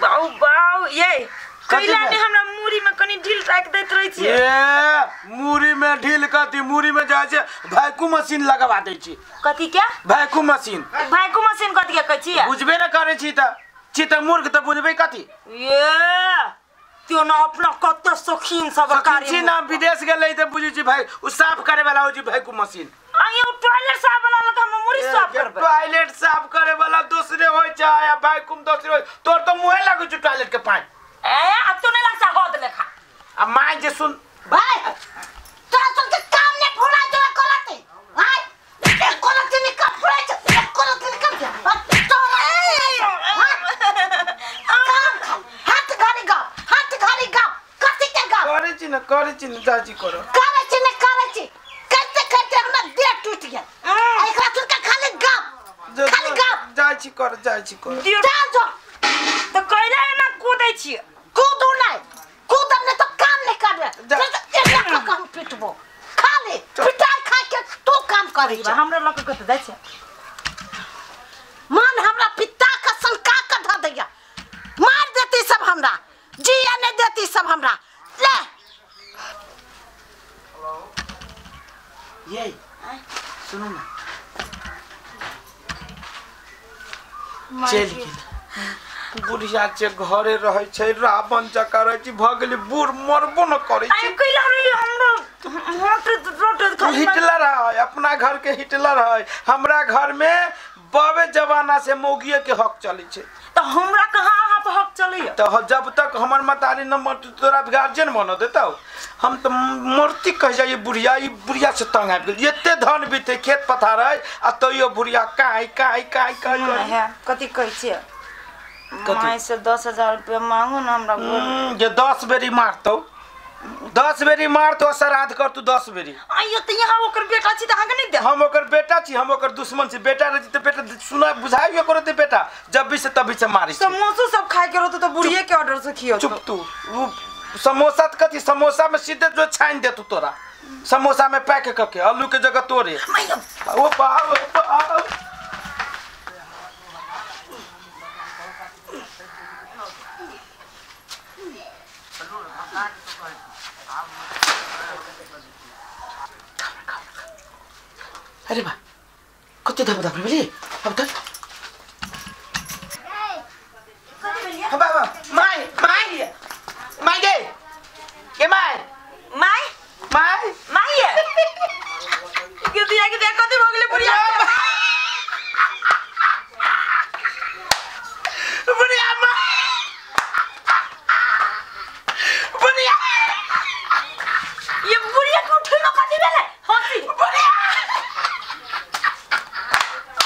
बाऊ बाऊ ये कैला ने हमरा मूड़ी में कनी ढील राख दैत रहै छी। ए मूड़ी में ढील कथी, मूड़ी में जाइ छै वैक्यूम मशीन लगवा दै छी। कथी के वैक्यूम मशीन? वैक्यूम मशीन कथी के कहै छी? बुझबे न करै छी त छी त मूर्ख त बुझबे कथी। ये त्यो न अपना कते शौकीन सब कार्य छी ना, विदेश गेलै त बुझै छी भाई उ साफ करे वाला हो छी वैक्यूम मशीन। आयो टॉयलेट साफ वाला लग हम मूड़ी साफ करबै। टॉयलेट साफ करे वाला दूसरे होय छै आ वैक्यूम दोसरे होय। तोर त मुहे लागै छै टॉयलेट के पानी। ए अब तो नहीं लगता होद लेखा। आ my जे सुन भाई तोरा सब के काम ने फुला जो करते भाई एक कोलती ने कप फुला छ, एक कोलती ने कप तोरा काम खाली हाथ घारी गा, हाथ घारी गा, कथी के गा करे छी न, करे छी न चाची करो करे छी न करे छी करते करते हमरा देह टूट गेल। एकरा सुन के खाली गा, खाली गा जाय छी कर, जाय छी कर चल जो त कैला एना कूदै छी? कूदू नहीं, कूदब नहीं तो काम नहीं करबे। एना क काम पिटबो खाली पिटाई खा के तू काम करै छ। हमरा लक कत जाय छै मन हमरा पिता के सनका के ध दैया, मार देती सब हमरा, जिया नहीं देती सब हमरा। ले ये सुनू ना, चल गेल बुढ़िया जे घरे रहै छै रावण जकाँ रहै छै, भऽ गेलै बूढ़ मरबो न करै छै। कैला रे हमरो रोट रोट हिटलर है, अपना घर के हिटलर है। हमरा घर में बाबे जमाना से मौगिए के हक चलै छै। त हमरा कहाँ अहाँ पर हक चलैया? त जब तक हमर मतारी न मरतौ तोरा गार्जियन बन देतौ। हम त मरती कह जाइए बुढ़िया, ई बुढ़िया से तंग आबि गेल। एते धन बीते खेत पथार है आ तैयो बुढ़िया काई काई काई काई है। कथी कहै छियै? माय से 10,000 रुपया मांगो ना हमरा। जे 10 बेरी मारतौ, 10 बेरी मारतौ श्राद्ध करतौ 10 बेरी। आइयो त यहाँ ओकर बेटा छी त अहाँ के नहीं दे। हम ओकर बेटा छी, हम ओकर दुश्मन छी। बेटा रही त बेटा सुना बुझाइयो करते बेटा जब भी से तभी से मारी। समोसो सब खाए के रहतो त बुढ़िए के ऑर्डर से खियो। चुप तू, उ समोसा त कथी, समोसा में सीधे जो छान देतौ तोरा, समोसा में पैक क के आलू के जगह तोरे। ओ बाप बाप अरे बा कते धब धब भेली अब त बाबा my my my गे के my my my my के दिया के देखो कथी भऽ गेलै बुढ़िया। बुढ़िया my बुढ़िया ये बुढ़िया के उठेलो कथी भेलै? हंसी बुढ़िया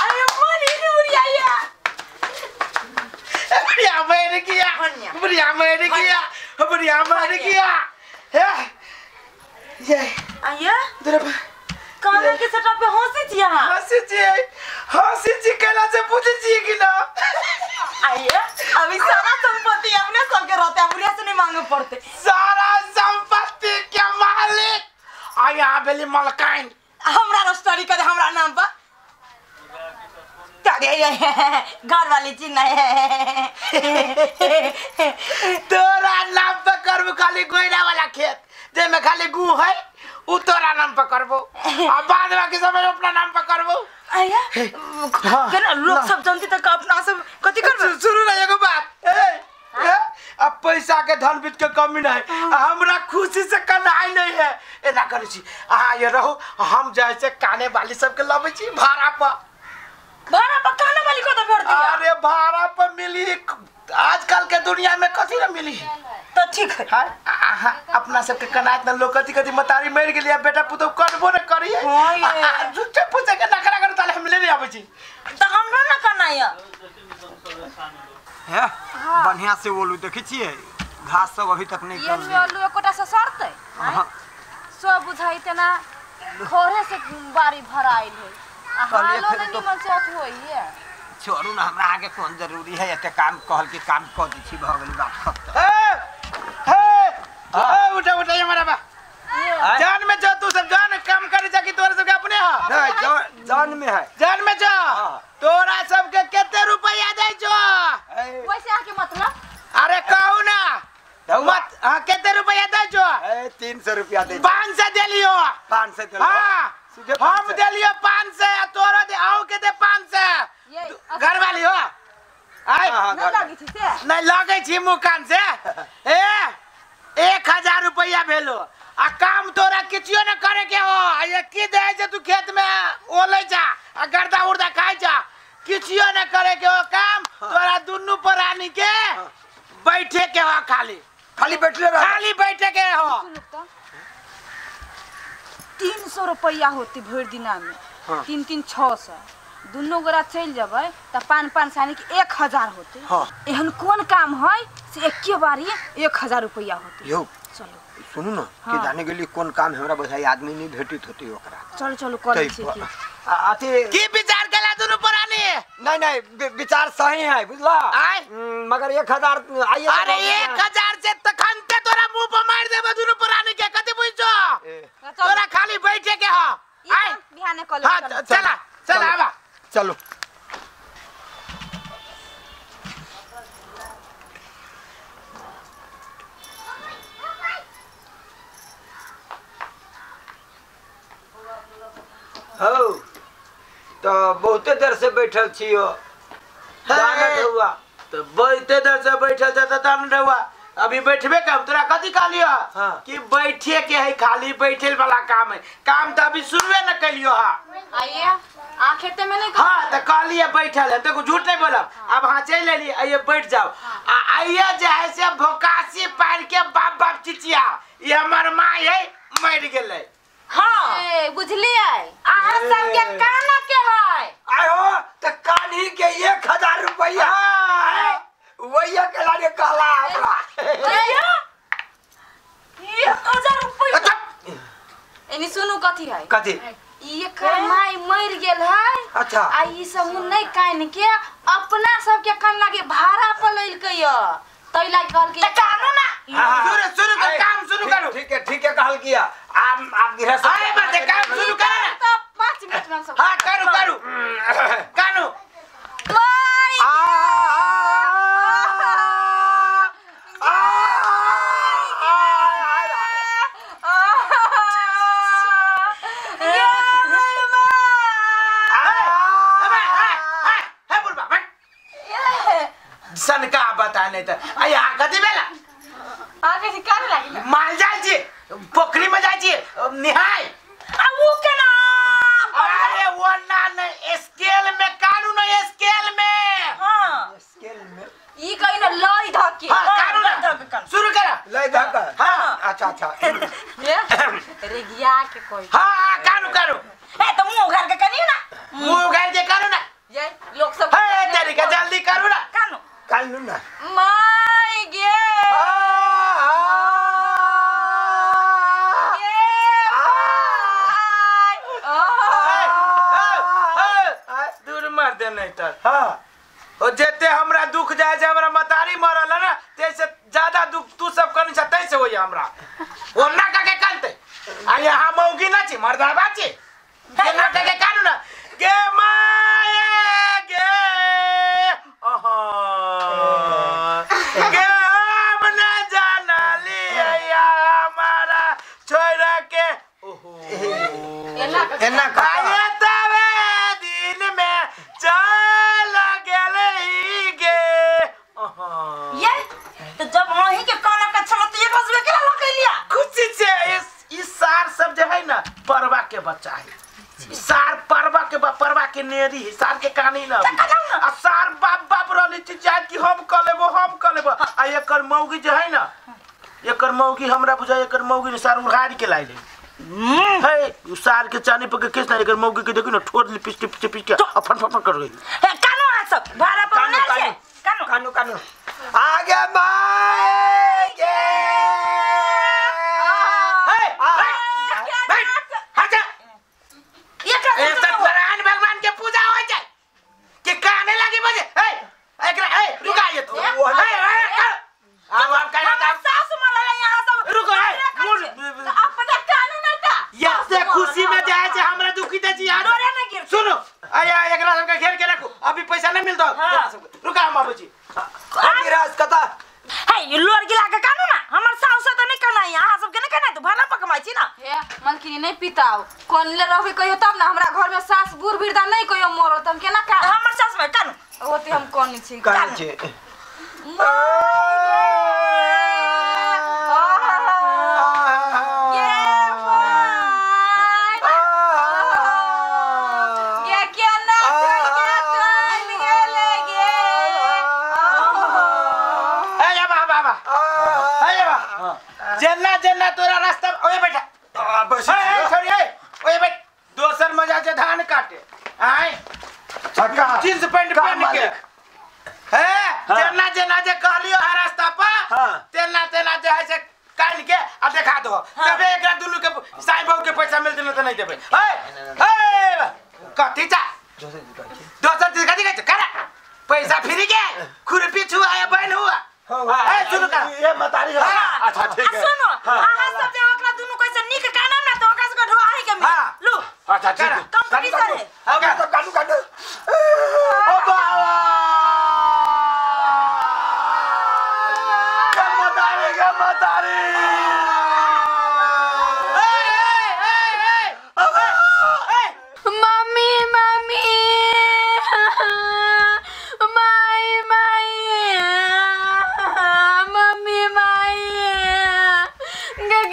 अरे मरी रे बुढ़िया ये। बुढ़िया मर गया, बुढ़िया मर गया, बुढ़िया मर गया। हे ये आइए तेरे काना के सटा पे हंसी छी अहाँ? हंसी छी, हंसी छी केला से पूछै छी कि ना? आइए अभी सारा संपत्ति अपने सबके रहते, बुढ़िया से नहीं मांगे पड़ते। सारा संपत्ति के मालिक आ यहाँ भेली मलकाइन। हमरा रजिस्ट्री कर हमरा नाम पर। घर वाली चीज नहीं। तोरा नाम पर करबो खाली गोइरा वाला खेत जेमे खाली गू है उ तोरा नाम पर करबो, आ बाद बाकी सब अपना नाम पर करबो। आया केना लोग सब जानती त अपना सब कथी करबो? सुनू ना एगो बात, ए अब पैसा के धन वित्त के कमी नहीं, हमरा खुशी से कनाई नहीं है। एना करै छी अहाँ ये रहो, हम जाइ से काने वाली सबके लबै छी भाड़ा पर। भाड़ा पर काने वाली को तो भेट दिया? अरे भाड़ा पर मिली आजकल के दुनिया में कथी न मिली तो ठीक है। हां अपना सबके कनात न लोग कथी कथी मतारी मर गेली, बेटा पुतौ करबो न करी। हां झूठे पूछे के नखरा कर ताले हम ले नहीं आबै छी त हमरो न कनाय है। बढ़िया से ओलू देखै छियै घास सब अभी तक नहीं ये ओलू एकोटा से सड़तै। हां सब बुझाइते ना खोरे से बारी भराइल है आ हालो ने निमन से अथ होई है। छोड़ू ना हमरा आगे कोन जरूरी है, एते काम कहल के काम क दै छी भ गेल बात खत्म। ए हे ए उठा उठा हमारा बा जान में जा, तू सब जान काम करे जा कि तोरा सब के अपने हा नहीं जान में है, जान में जा। तोरा सब के कते रुपया दै छो वैसे आके मतलब? मत हां केते रुपया दै छो? ए 300 रुपया दे। 500 देलियो। 500 देलियो। हां हम देलियो 500 आ तोरो दे आउ के दे 500। घर वाली हो आय नहीं लगे छी से नहीं लगे छी मुँह कान से। ए 1000 रुपया भेलो आ काम तोरा किछियो न करे के हो। आ ये की दे जे तू खेत में ओले जा आ गर्दा उर्दा खाई जा, किछियो न करे के हो काम। तोरा दुन्नू प्राणी के बैठे के हो, खाली खाली बैठले रह, खाली बैठे के हो। 300 रुपया होती भर दिना में। 3 3 600 दुनू गोरा चल जबै त 5 5 यानी कि 1000 होते। एहन कोन काम है से एके बारी 1000 रुपया होते। यो चलो सुनू ना कि जाने के लिए कोन काम हमरा बुझाई आदमी नहीं भेटित होती ओकरा। चलो चलो कर छी की अथी की विचार केला दुनू प्राणी? नहीं नहीं विचार सही है बुझला, मगर 1000 आइए। अरे 1000 से तखन ते तोरा मुंह पर मार देबे दुनू प्राणी के, कथि बुझछो? तोरा खाली बैठे के हो। आइ बिहाने कॉलेज। हां चला चला आबा चलो। हो तो बहुते देर से बैठल छियो हुआ तो बहुते देर से बैठल छ त दान हुआ। अभी बैठबे कम तोरा कथी कहलियो? हाँ। कि बैठे के है, खाली बैठे वाला काम है, काम तो अभी शुरुए न कलियो। हां आइए आ खेते में नहीं। हां त कहलिए बैठल है, देखो झूठ नहीं बोलब। अब हां चल लेली आइए बैठ जाओ। आ आइए जे है से भोकासी पार के बाप बाप चिचिया ये हमर मां है मर गेलै। हां ए बुझलिए अहाँ सब के काना के है? आय हो त कान्ही के 1000 रुपया वही के लागे कहला हमरा 1000 रुपया। एनी सुनू कथी है? कथी? एकर माई मर गेल है। अच्छा। आ ई सब नहीं कान के अपना सब के कान लागे भाड़ा पर लइलकै य तै लागे कहल के त कानू ना शुरू शुरू कर काम शुरू करू। ठीक है कहल किया आप गृहस्थ अरे बात काम शुरू कर ना तो 5 मिनट में सब। हां करू करू कानू माई आ आ सनका बता नहीं त आ कथी भेला? आगे से काहे लागी माल जाय छी पोखरी में जाय छी निहाय आ उ केना? अरे वो ना नहीं स्केल में कानू नहीं स्केल में। हां स्केल में ई कहि न लई धके। हां कानू ना शुरू कर लई धके। हां अच्छा अच्छा ये रेगिया के कोई। हां कानू कानू ए त मुंह उघार के कनी ना, मुंह उघार के कानू ना ये लोग सब हे तरीका जल्दी करू ना कानू कानू ना my गे दूर मर दे नहीं तर। हां ओ जेते हमरा दुख जाय जे हमरा मतारी मरल ना तैसे ज्यादा दुख तू सब कनी छ तैसे होई हमरा ओना का के कानते। आ यहाँ मौगी ना छी मर्दाबा छी केना का के कानू ना गे माए गे ओहो गे हम ना जाना लिया हमारा छोरा के ओहो एना का आये तवे दिन में चल गेले गे ओहो। ये तो जब वही के काना का छलो तो एक बजबे के लग लिया खुशी से। इस सार सब जे है ना परवा के बच्चा है, सार परवा के परवा के नेरी है, सार के कहानी ना आ सार बाप बाप रहली चिचात कि हम क लेबो हम क लेबो। आ एकर मौगी जे है ना एकर मौगी हमरा बुझाय एकर मौगी ने सार उघाड़ के लाइले हे उ सार के चानी पर के किस ना एकर मौगी के देखी ना ठोर लिपस्टिक चिपचिप के फन फन कर गई। हे कानो आ सब भाड़ा पर ना छे कानो कानो कानो आगे माए गे हे बैठ हट जा। ये सत्यनारायण भगवान के पूजा हो जाए कि काने लगी बजे ए एकरा ए रुका ये तू ए ए कर अब आप कहना था सास मरल यहां सब रुको ए अपना कानू ना ता ये खुशी में जाए छे हमरा दुखी दे छी यार डोरे ना गिर। सुनो आया एकरा सबके घेर के रखो अभी पैसा नहीं मिलतो। रुका हम बाबूजी अभी राज कथा हे लोर गिला के कानू ना। गे मलकिनी नहीं पिताओ कोनले रहबे कहियो तब ना हमरा घर में सास बूढ़ बिरदा नहीं कहियो मरो त हम केना का हमर सास में कानू ओते हम कोनी छी कान छी जेना जेना तोरा रास्ता ओए बैठा बस ए छोड़ी ए ओए बैठ दोसर मजा जे धान काटे आय जींस पैंट पहन के हे जेना जेना जे कहलियो है रास्ता पर तेना तेना जे है से कान के आ देखा दो तबे एकरा दुनु के साईं बाबू के पैसा मिलते न त नहीं देबे ए ए कथि चा दोसर चीज कथि कहै करा पैसा फ्री के खुरपी छुआया बहन हुआ ए सुनो का ये मतारी है अच्छा ठीक है सुनो आहा सब जे ओकरा दुनु कैसे नीक काना ना त ओकरा सबके ढोआही के मिल लू अच्छा ठीक है कंपटीशन है हम तो कानू कानू ओ बाबा के मतारी के मतारी ए ए ए ए मम्मी मम्मी माई माई मम्मी माई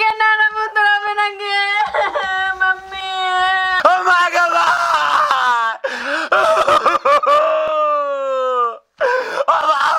गे ना पुतरा बिना गे मम्मी ओ my God ओ बाबा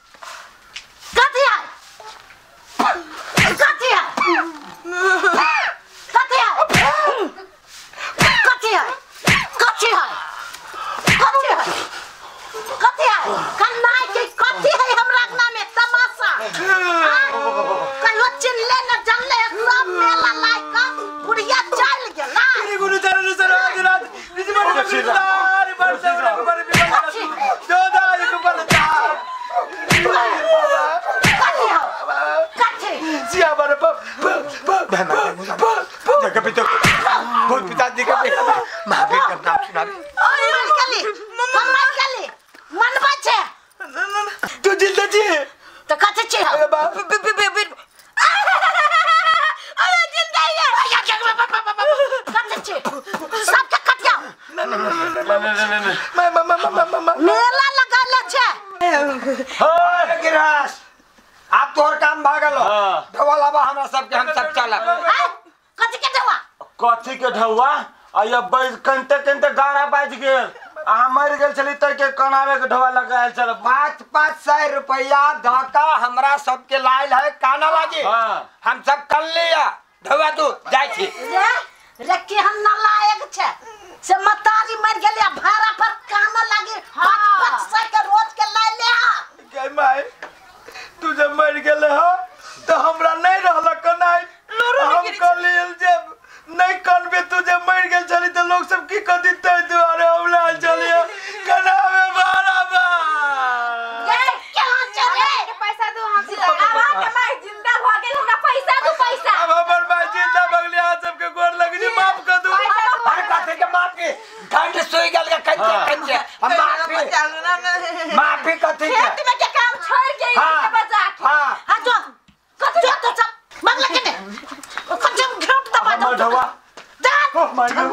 कथी है कथी है कथी है कथी है कथी है कथी है कथी है कन्नाई के कथी है हमरा अंगना में तमाशा कहियो चिन्हले न जानले सब मेला लायक बुढ़िया चल गेल ना गुरु चरण सरोज राज निज मन विस्तार पर सब पर जोधा एक बल चार कथी है कथी जिया बर प प प जगह पे तो बहुत पिताजी का महावीर का नाम सुना मर गेली मर गेली मनबै छै तू जिंदा जी तऽ कथी छी हम अरे जिंदा है कथी छी सबके कटिया मैं मैं मैं मैं मैं मेला लगल छै गिरास आप तोहर काम भागल हो ढोवा लाबा हमरा सबके हम सब चलब कथी के ढोवा कथी के ढौआ आ ये बैज कंते कंते गाना बाज गेल आ मर गेल छली त के कनावे के ढौआ लगायल छल 5-500 रुपया धक्का हमरा सबके लायल है काना लागी हम सब कर लिया ढौआ तू जाय छी रे रे केहन नालायक छै से मतारी मर गेलै आ भाड़ा पर काना लागी 5-500 के रोज के लाय ले आ गे माय तू जब मर गेले हो तो हमरा नहीं रहल कनाई हम कहलियल जब नहीं कनबे तू जब मर गेल छली त लोग सब की कह दिते दुआरे हम लाल चलिए कनावे बराबर गे केहन छै रे के पैसा दू हम अब के माई जिंदा भ गेल हमरा पैसा दू पैसा अब हमर माय जिंदा भगली अहाँ सबके गोर लग जी माफ कर दू हर कथी के माफी ठंड सोई गेल के कंचे कंचे हम माफी माफी कथी के खेत में के काम छोड़ के हाँ। के बजा के हां हां जो कथी जो तो सब मंगला के ने कथी घेट दबा हमर ढौआ जा ओ my God.